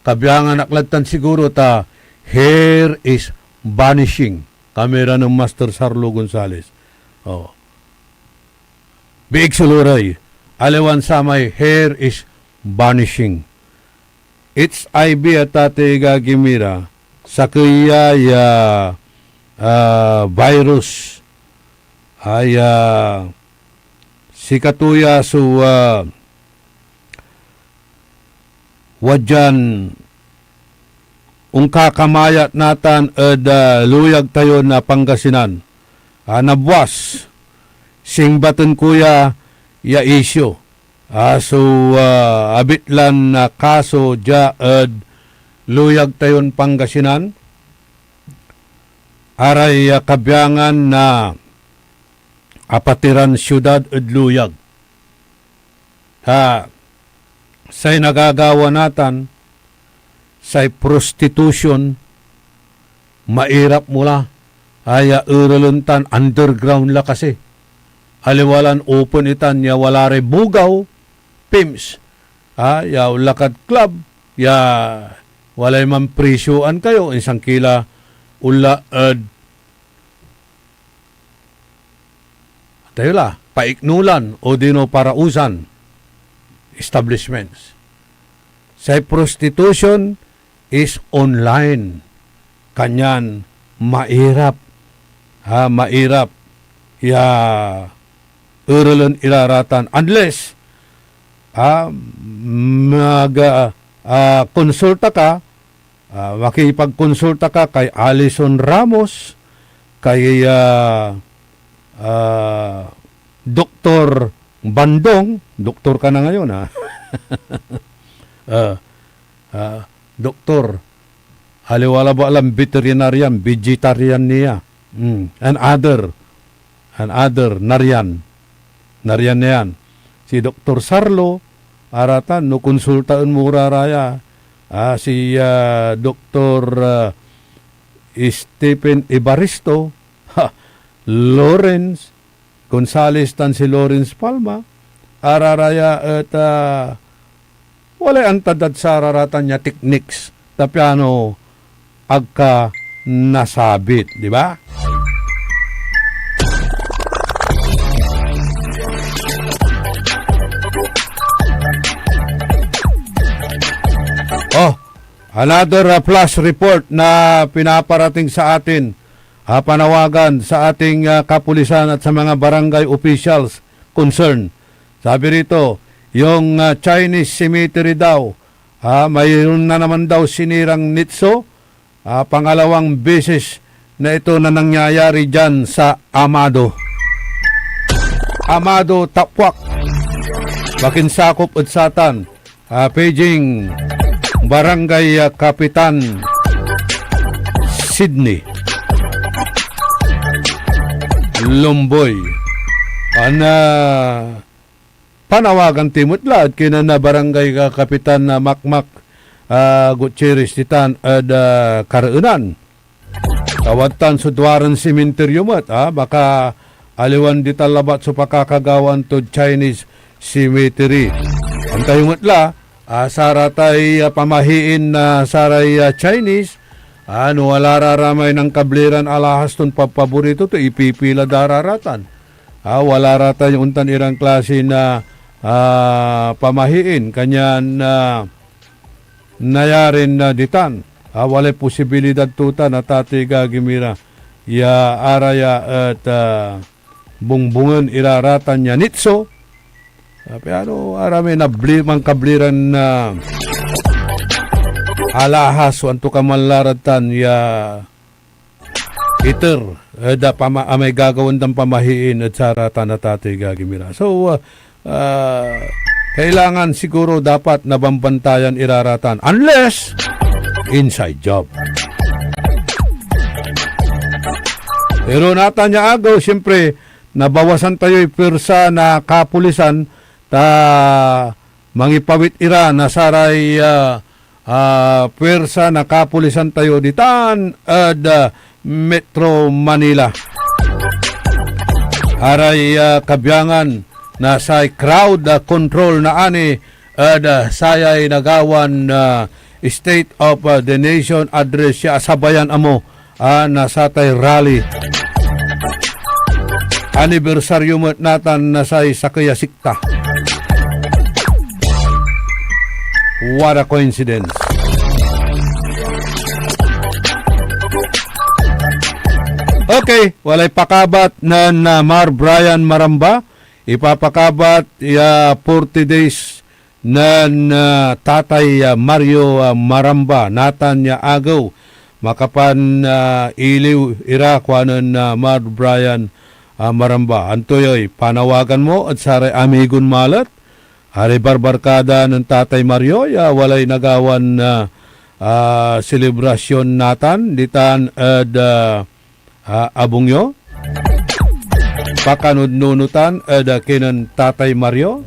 Kabiangan ak lad tan siguro ta hair is vanishing. Kami ra nen Master Sarlo Gonzales. Oh. Biig so lurey, aliwan samay hair is vanishing. H I V a tatay agagi mi ra, sakey ya, ya, ah, virus. Ay, ah, sikato ya so, ah, wadyan onkakamayat natan ed, ah, luyag tayo na Pangasinan. Ah, nabwas, singbaten ko ya, ya isyu. Ah, so, ah, abitlan, ah, kaso dia ed luyag tayon Pangasinan, aray, ah, kabiangan na apatiran siudad ed luyag. Ta say nagagawa natan, say prostitution, mairap mo la, aya erelen tan underground la kasi. Aliwa lan open itan ya wala ray bugaw, pimps, ah, ya onla kad club, ya walay manprisioan kayo, insan ki la onla ed Tayo la, paiknolan odino parausan establishments. Say prostitution is online. Kanyan mairap, ha, mairap ya erelen ira ratan. Unless, ha, mag, ah, ah, konsulta ka, ah, makipagkonsulta ka kay Alison Ramos, kay, ah, ah, Doktor Bandong, doktor ka na ngayon, ha? Ah, ah, doktor, aliwa labat lan veterinarian, vegetarian niya. Mm, and other, and other, narian. Narian na yan. Si Doktor Sarlo, aratan, no konsultaen mo ra raya, ah, si, ah, Doktor, ah, Stephen Evaristo, ha, Lawrence Gonzales tan si Lawrence Palma, araraya et, ah, walay antad dad sararatan ya techniques, ta piano ag ka nasabit, di ba? Oh, another, ah, flash report na pinaparating sa atin, ah, panawagan sa ating, ah, kapulisan at sa mga barangay officials concerned. Sabi rito, yung, ah, Chinese cemetery daw, ah, mayroon na naman daw sinirang nitso, ah, pangalawang beses na ito na nangyayari dyan sa Amado. Amado, Tapuak, makinsakop ed satan, ah, paging Barangay, ah, Kapitan Sydney Lomboy. Ana, panawagan ti met la ed kinen a Barangay, ah, Kapitan, ah, Makmak, ah, Gutierrez ditan ed, ah, kareenan. Ta wadtan so duaran sementeryo met, ah, baka aliwan ditan labat so pakakagawaan tod Chinese cemetery. Amta yo met la, ah, saratay, ah, pamahiin na saray, ah, Chinese, Ano, wala ra ramay nankabliran alahas ton papaborito to, ipipila da ra ratan. Ah, wala ra tayo ontan iran klase na, ah, pamahiin, kanyan, ah, nayarin, ah, ditan. Ah, walay posibilidad to tan, a, Tatay Gagimira, ya araya et, ah, bungbungen ira ratan ya nitso. Ah, piano aramay nabli-, mankabliran, ah, alahas o antokaman la ratan ya iter ed, ah, pama-, amay gagawaen dan pamahiin ed saratan a Tatay Gagimira. So, ah, ah, kailangan siguro dapat nabambantayan ira ratan. Unless, inside job. Pero natan ya agew, siyempre, nabawasan tayoy puwersa na kapulisan, ta mangipawit ira na saray, ah, ah, puwersa na kapulisan tayo ditan ed, ah, Metro Manila. Aray, ah, kabiangan na say crowd, ah, control na ani ed, ah, sayay nagawan, ah, State of, ah, the Nation Address ya asabayan amo, ah, na satay rally. Anibersaryo met natan na say sakey a sikta. What a coincidence. Okay, walay pakabat nen, ah, Mar Brian Maramba. Ipapakabat ya forty days nen, ah, Tatay, ah, Mario, ah, Maramba, natan ya agew. Makapan, ah, iliw ira, kuanen, ah, Mar Brian, ah, Maramba. Antoy panawagan mo ed saray amigon malet? Aray barbarkada nen Tatay Mario ya walay nagawan, ah, ah, selebrasyon natan ditan ed, ah, ah, abung yo? Pakanudnunotan ed, ah, kinen Tatay Mario?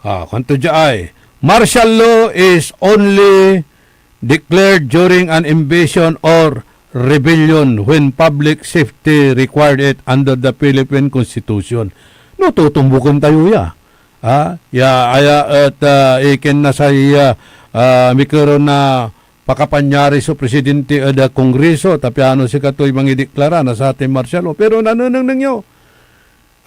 Ah, kuanto dia ay, "Martial law is only declared during an invasion or rebellion when public safety required it under the Philippine Constitution." No, tutumbuken tayo ya. Ah, ya, aya et, ah, iken na say, ah, ah, mikerew na pakapanyari so presidente ed, ah, Kongreso, ta piano sikatoy mangideklara na satay martial law. Pero nanenengneng yo,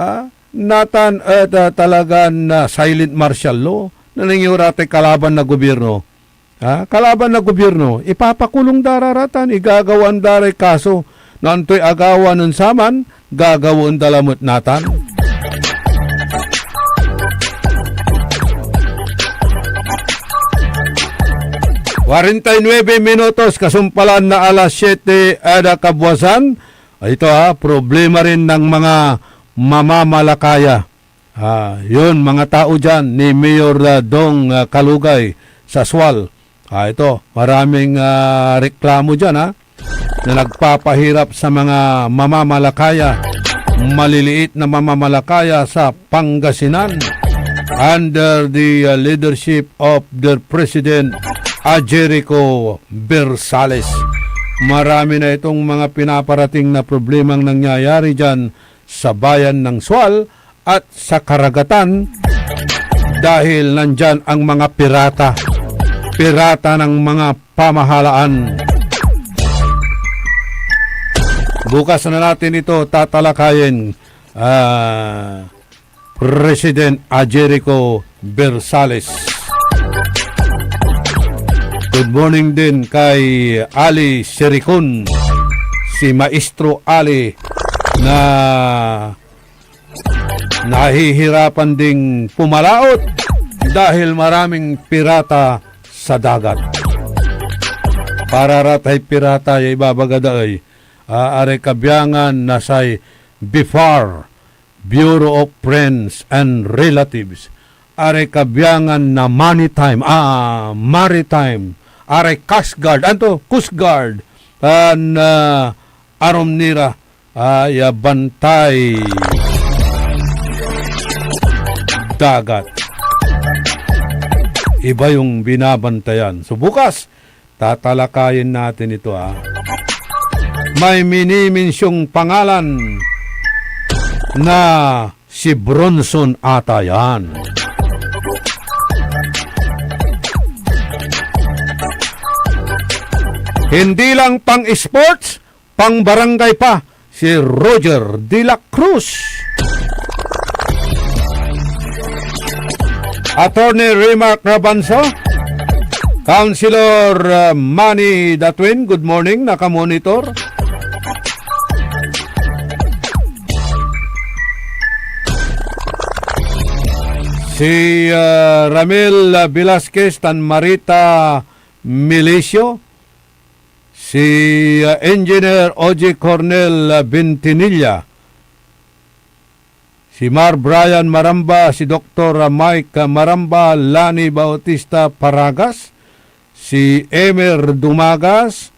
ah, natan et, ah, talagan, ah, silent martial law. Nanengneng yo ra tay kalaban na gobyerno. Ah, kalaban na gobyerno, ipapakulong da ra ratan, igagawaan da ray kaso. No antoy agawa nen saman, gagawaen da lamet natan. Kuarenta y nuebe minutos kasumpalan na alas siyete ed kabuasan. Ito, ah, problema rin ng mga mamamalakaya. Ah, yun, mga tao dyan ni Mayor, ah, Dong, ah, Kalugay sa Sual. Ah, ito, maraming, ah, reklamo dyan, ha, na nagpapahirap sa mga mamamalakaya, maliliit na mamamalakaya sa Pangasinan under the, ah, leadership of their president, Ajerico Bersales. Marami na itong mga pinaparating na problemang nangyayari dyan sa bayan ng Sual at sa karagatan dahil nandyan ang mga pirata. Pirata ng mga pamahalaan. Bukas na natin ito tatalakayin, ah, President Ajerico Bersales. Good morning din kay Ali Sericon, si Maestro Ali na nahihirapan ding pumalaot dahil maraming pirata sa dagat. Para ra tay pirata ya ibabaga da ey, ah, aray kabiangan na say BFAR, Bureau of Friends and Relatives, aray kabiangan na Maritime, ah, Maritime, aray Coast Guard, anto? Coast Guard, tan, ah, arum ni ra, ah, ya bantay dagat. Iba yung binabantayan. So, bukas, Tatalakayin natin ito, ah. May minimensyong pangalan na si Bronson ata yan. Hindi lang pang-sports, pangbarangay pa si Roger de la Cruz. Attorney Remark Rabanso, Councilor, uh, Manny Datwin, good morning, nakamonitor. Si, uh, Ramil, uh, Velasquez tan Marita Milicio, si, ah, Engineer Oji Cornel, ah, Bentinilla, si Mar Brian Maramba, si Doktor, ah, Mike, ah, Maramba, Lani Bautista Paragas, si Emer Dumagas,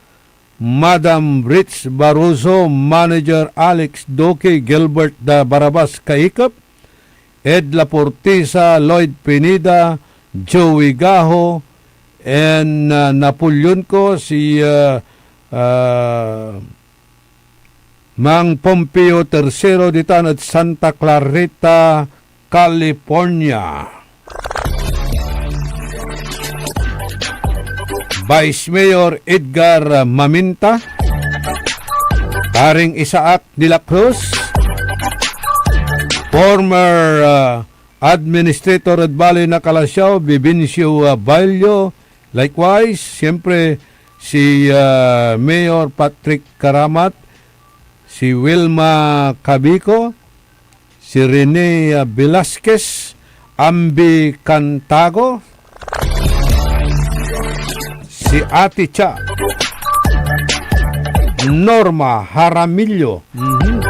Madam Rich Barroso, Manager Alex Doki, Gilbert, ah, Barabas Kaikep, Ed Laportisa, Lloyd Pineda, Joey Gaho, and, uh, Napoleon ko, si, uh, uh, Mang Pompeo Tercero ditan ed Santa Clarita, California. Vice Mayor Edgar Maminta, Paring Isaac de la Cruz, former, uh, Administrator ed Baley na Calasiao, Bibencio, uh, Bailio. Likewise, siyempre, si, uh, Mayor Patrick Caramat, si Wilma Cabico, si Rene, uh, Velasquez, Ambi Cantago, si Ate Cha, Norma Jaramillo. Mhm.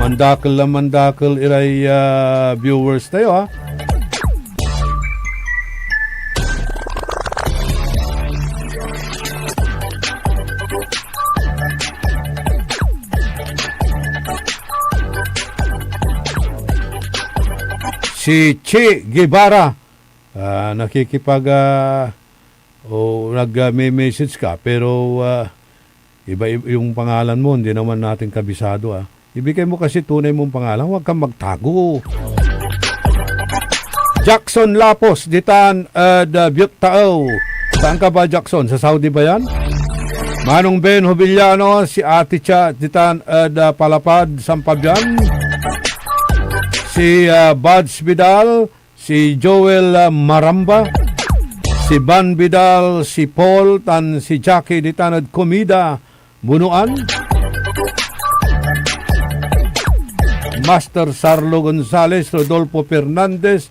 Mandakel la mandakel iray, ah, viewers tayo, ah. Si Che Guevara, ah, nakikipag, ah, o nag, ah, me-message ka, pero, ah, iba, i-, yung pangalan mo, hindi naman natin kabisado, ah. Ibigay mo kasi tunay mong pangalan, huwag kang magtago. Jackson Lapos, ditan ed, ah, Butte Taaw. Saan ka ba, Jackson? Sa Saudi ba yan? Manong Ben Hobeliano, si Ate Cha, ditan ed, ah, Palapad, San Fabian. Si, ah, Buds Vidal, si Joel, ah, Maramba, si Van Vidal, si Paul, tan si Jackie ditan ed Comida, Bunuan. Master Sarlo Gonzales, Rodolfo Fernandez,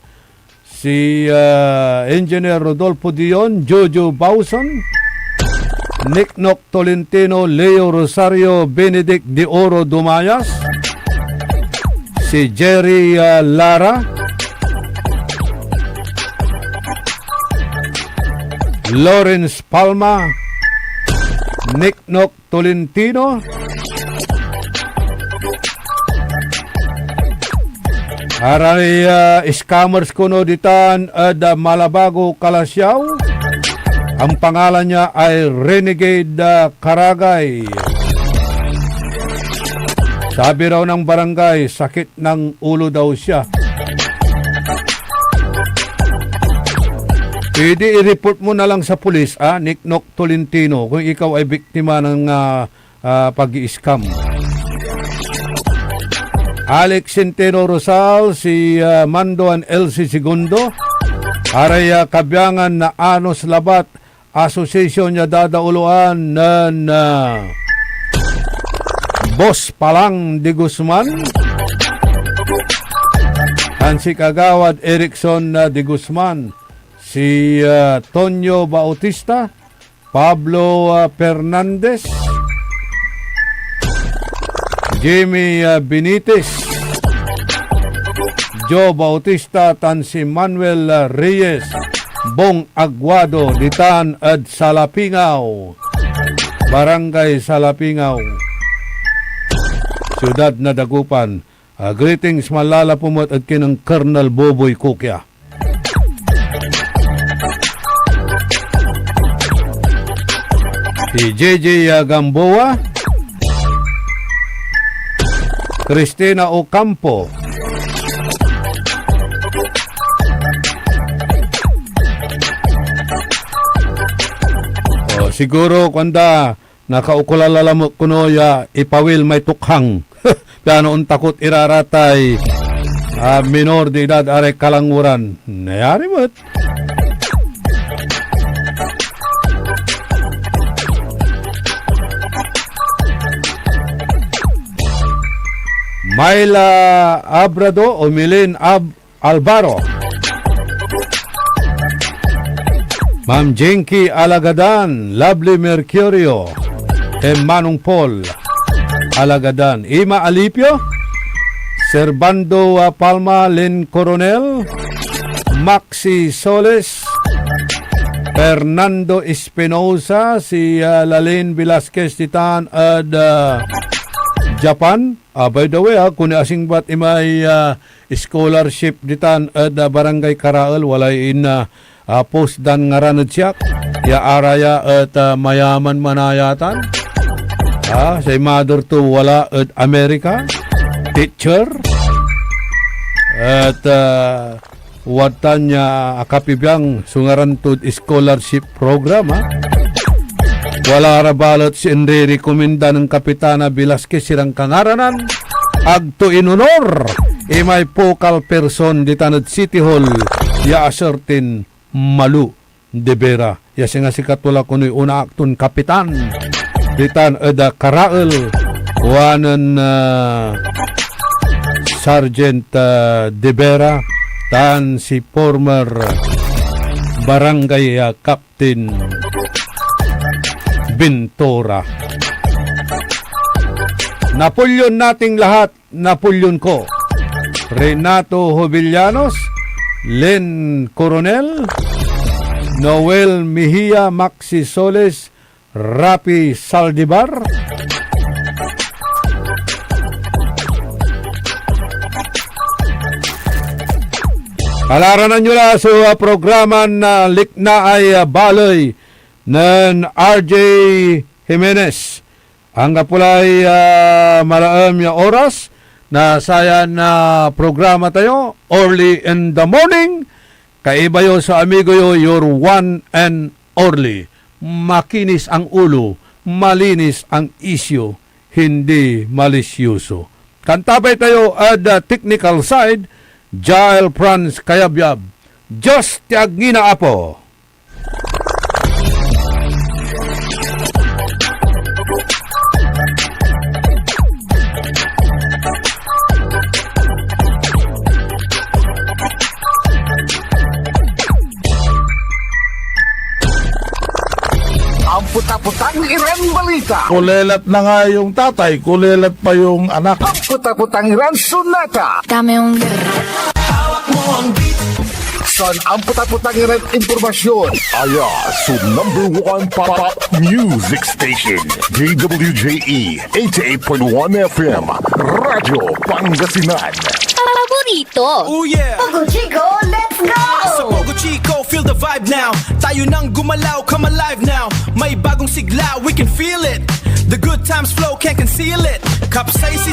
si, ah, Engineer Rodolfo Dion, Jojo Bauson, Niknok Tolentino, Leo Rosario, Benedict de Oro Dumayas, si Jerry, ah, Lara, Lawrence Palma, Niknok Tolentino. Aray, ah, scammers kono ditan ed, ah, Malabago, Calasiao. Ang pangalan niya ay Renegade, ah, Karagay. Sabi raw ng barangay, sakit ng ulo daw siya. Pwede i-report mo na lang sa pulis, ah, Niknok Tolentino, kung ikaw ay biktima ng, ah, ah, pag-i-scam. Alex Centeno Rosal, si, ah, Mando and Elsie Segundo, aray, ah, kabiangan na Anos Labat Association ya dadaoloan nen, ah, Boss Palang de Guzman, tan si Kagawad Erickson, ah, de Guzman, si, ah, Tonyo Bautista, Pablo, ah, Fernandez, Jimmy, ah, Benitez, Joe Bautista, tan si Manuel, ah, Reyes, Bong Aguado, ditan ed Salapingaw, Barangay Salapingaw, Siudad na Dagupan. Ah, greetings, manlalapu met ed kinen Colonel Boboy Coquia. Si J J Gamboa, Cristina Ocampo. O, siguro, kuanda, nakaukolan la lamet kono ya ipawil may tukhang. Piano ontakot ira ratay, ah, minor de edad aray kalanguran. Nayari met. Myla Abrado o Milen Ab-, Alvaro. Ma'am Jinky Alagadan, Lovely Mercurio, Manong Paul Alagadan, Ima Alipio, Servando, ah, Palma, Lynn Coronel, Maxi Soles, Fernando Espinosa, si, ah, Lalin Velasquez ditan ed, ah, Japan. Ah, by the way, ah, kung asingbat imay, ah, scholarship ditan ed, ah, Barangay Karael, walay in, ah, ah, post dan ngaran ed siak. Ya ara ya et, ah, mayaman manayatan. Ah, say mother to wala ed Amerika. Teacher. Et, ah, wadtan ya akapibiang so ngaran tod scholarship program, ha? Wala ra balet si inrerekomenda nen Kapitana Velasquez iran kangaranan. Agto inonor imay focal person ditan ed City Hall ya a certain Malu de Vera. Ya singa sikato la konoy onaak ton kapitan ditan ed, ah, Karael, kuanen, ah, Sergeant, ah, de Vera, tan si former barangay, ah, Captain Ventura. Napoleon nating lahat, Napoleon ko. Renato Jovellanos, Len Coronel, Noel Mejia, Maxi Soles, Rafi Saldivar. Alaranan yo la so, ah, programa na Liknaay, ah, Baley nen R J Jimenez. Anggapo lay, ah, malaem ya oras na sayan, ah, programa tayo, Early in the Morning. Kaiba yo so amigo yo, your one and only. Makinis ang ulo, malinis ang isyu, hindi malisyoso. Kantabay tayo ed, ah, technical side, Jael Franz Kayabyab. Diyos ti agngina, Apo. Ampot-apotang iran balita. Kulelat na nga yung tatay, kulelat pa yung anak. Ampot-apotang iran sonata. Dame yung San ampot-apotang iran impormasyon. Aya so number one pop music station, D W J E eighty-eight point one F M, Radyo Pangasinan. Paborito. Oh, yeah. Pogo Chico, let's go! Sa Pogo Chico, feel the vibe now. Tayo nang gumalaw, come alive now. May bagong sigla, we can feel it. The good times flow, can't conceal it. Kapsay si